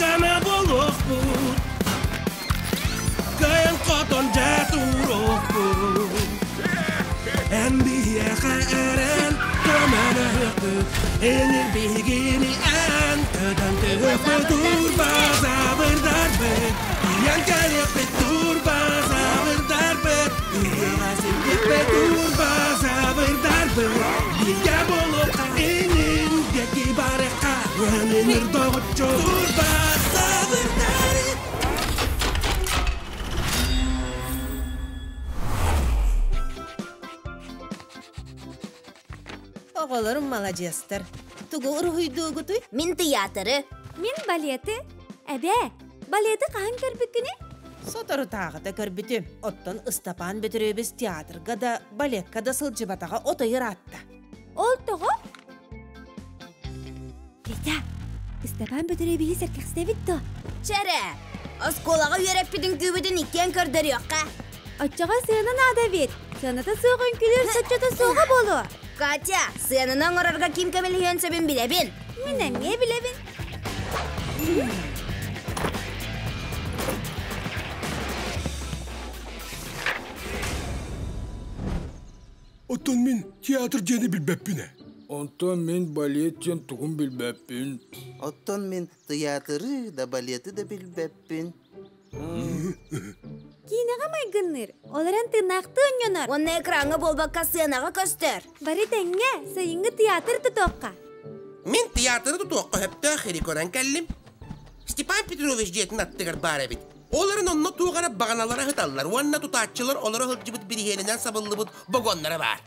Дьаныскана буолуохпут Кыайан хотон дьэ туруохпут Эн биһиэхэ эрэн көмөлөһүөхпүт Энир биһигини эн көтөн түһүөхпүт Турбазавырдарбыт Тиийэн кэлиэхпит турбазавырдарбыт Ыһыаҕа сирдиэхпит турбазавырдарбыт Бииргэ буолуохха инин диэки барыахха Уһаныныр доҕоччу турбазавырдар Оҕолорум маладьыастар. Тугу уруһуйдуугутуй? Мин тыйаатыры. Мин балеты. Эбээ, балеты хаһан көрбүккүнүй? Соторутааҕыта көрбүтүм. Оттон Ыстапаан Бөтүрүөбүс театрга да, балекка да сылдьыбатаҕа отой ыраатта. Ол тоҕо? Петя, Ыстапаан Бөтүрүөбүһү сэргэхсэбит дуо? Чэрэ, оскуолаҕа үөрэппит үҥкүүбүтүн иккиэн көрдөрүөххэ. Оччоҕо сыана наада эбит. Сыаната суох үҥкүүлүүр соччото суоҕа буолуо. Катя, сыананы оҥорорго ким көмөлөһүөн сөбүн билэбин. Мин эмиэ билэбин. Оттон мин театр диэни билбэппин ээ. Онтон мин балет диэн тугун билбэппин. Оттон мин тыйаатыры да балеты да билбэппин. Киинэҕэ майгынныыр, ол эрэн тыыннаахтыы онньонор. Уонна экраҥҥа буолбакка сыанаҕа көстөр. Бары тэҥҥэ сайыҥҥы тыйаатыр тутуохха. Мин тыйаатыры тутуохха сөптөөх ири көрөн кэллим. Степан Петрович дьиэтин аттыгар баар эбит. Ол эрэн онно туох эрэ баҕаналара ыһыталлар уонна тутааччылар олоро сылдьыбыт бириһиэнинэн сабыллыбыт богонноро баар.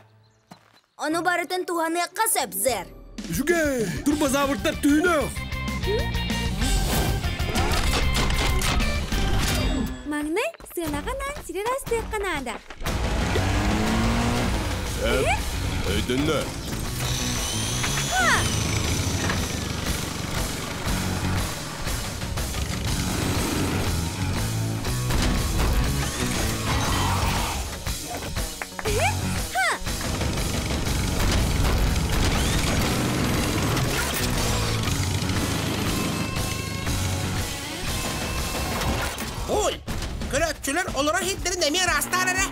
Ону барытын туһаныахха сөп, сэр. Үчүгэй! Турбозаврдар түүнөх! Маҥнай сыанаҕа анаан сири ыраастыахха наада. Сөп, өйдөннө. Ой, көрөөччүлэр олорор иһиттэрин эмиэ ыраастаар эрэ.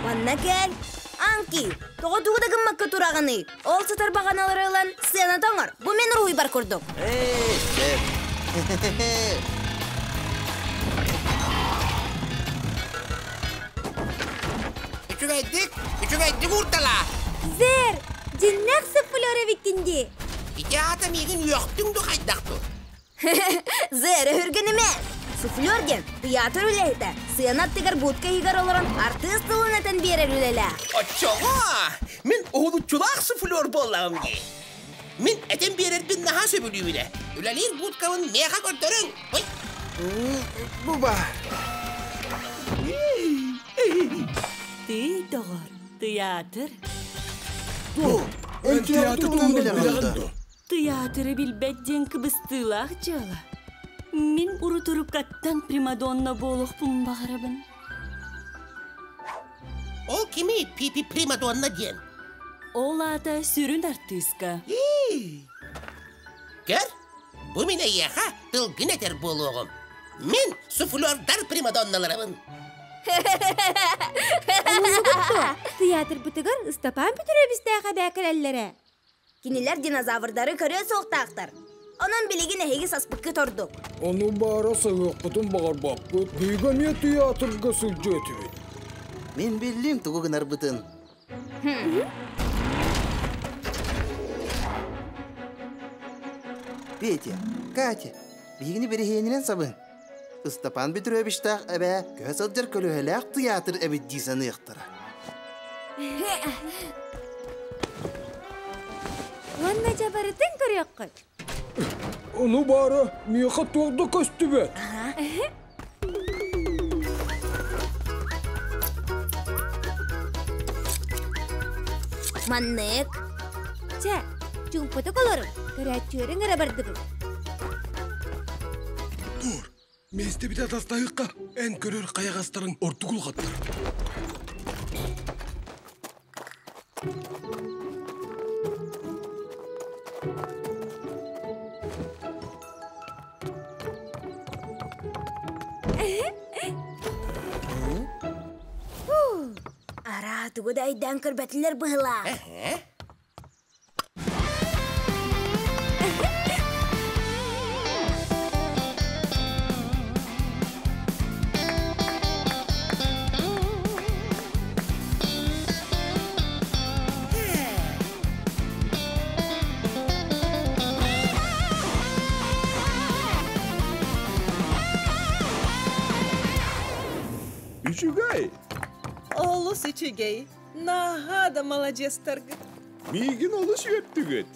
Манна кэл. Анки, тоҕо тугу да гыммакка тураҕыный? Ол сытар баҕаналары ылан сцена тоҥор. Бу мин уруһуйбар курдук. Эй, сөп. Үчүгэйдик, үчүгэйдик уурталаа. Зер, дьиннэх суфлер эбиккин дии. Ити аата миигин үөхтүҥ ду хайдах ду? Зер, өһүргэнимэ. Суфлер диэн тыйаатыр үлэһитэ. Сыана аттыгар будка иһигэр олорон артыыс тылын этэн биэрэр үлэлээх. Оччоҕо мин уһулуччулаах суфлер буоллаҕым дии. Мин этэн биэрэрбин наһаа сөбүлүүбүн ээ. Үлэлиир будкабын миэхэ көрдөрүҥ. Ой. Буба. Тый доҕор, тыйаатыр. Бу, эн театр туһунан билэҕин дуо? Тыйаатыры билбэт диэн кыбыстыылаах дьыала. Мин урутуруккаттан примадонна буолуохпун баҕарабын. Ол кими пипи примадонна диэн? Ол аата сүрүн артыыска. Көр, бу мин эйиэхэ тылгын этэр буолуоҕум. Мин суфлердар примадонналарабын. Умнубут дуо? Тыйаатырбытыгар Ыстапаан Петровичтаах эбээ кэлэллэрэ. Кинилэр динозаврдары көрүө суохтаахтар. Онон билигин эһиги саспыккыт ордук. Ону баара саҥыахпытын баҕарбаппыт. Биһиги эмиэ тыйаатырга сылдьыа этибит. Мин биллим тугу гынарбытын. Петя, Катя, биһигини бириһиэнинэн сабыҥ. Ыстапаан Петровичтаах эбээ көһө сылдьар көлүөһэлээх тыйаатыр эбит дии саныахтара. Уонна дьабарытын көрүөххүт. Ону баара миэхэ туох да көстүбэт. Маннык. Чэ, чуумпутук олоруҥ, көрөөччүлэриҥ эрэ бардыбыт. Тур, миэстэбит атастаһыахха, эн көрөр хайаҕастарыҥ ордук улахаттар. Араа тугу да өйдөөн көрбөтүлэр быһылаах. Үчүгэй! Олус үчүгэй. Наһаа да маладьыастаргыт. Миигин олус үөрдүгүт.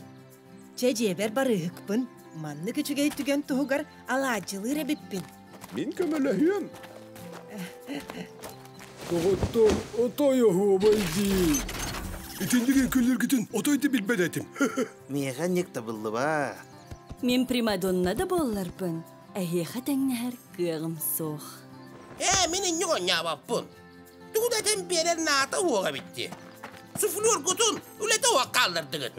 Чэ дьиэбэр барыыһыкпын. Маннык үчүгэй түгэн туһугар алаадьылыыр эбиппин. Мин көмөлөһүөм. Доҕоттор, отой оһуобай дии. Итинник күллүргүтүн отой да билбэт этим. Миэхэ ник табыллыба. Мин примадонна да буолларбын, эһиэхэ тэҥнэһэр кыаҕым суох. Ээ, мин инньик оонньообоппун. Тугу да этэн биэрэр наата уоҕа эбит дии. Суфлюргутун үлэтэ уох хааллардыгыт.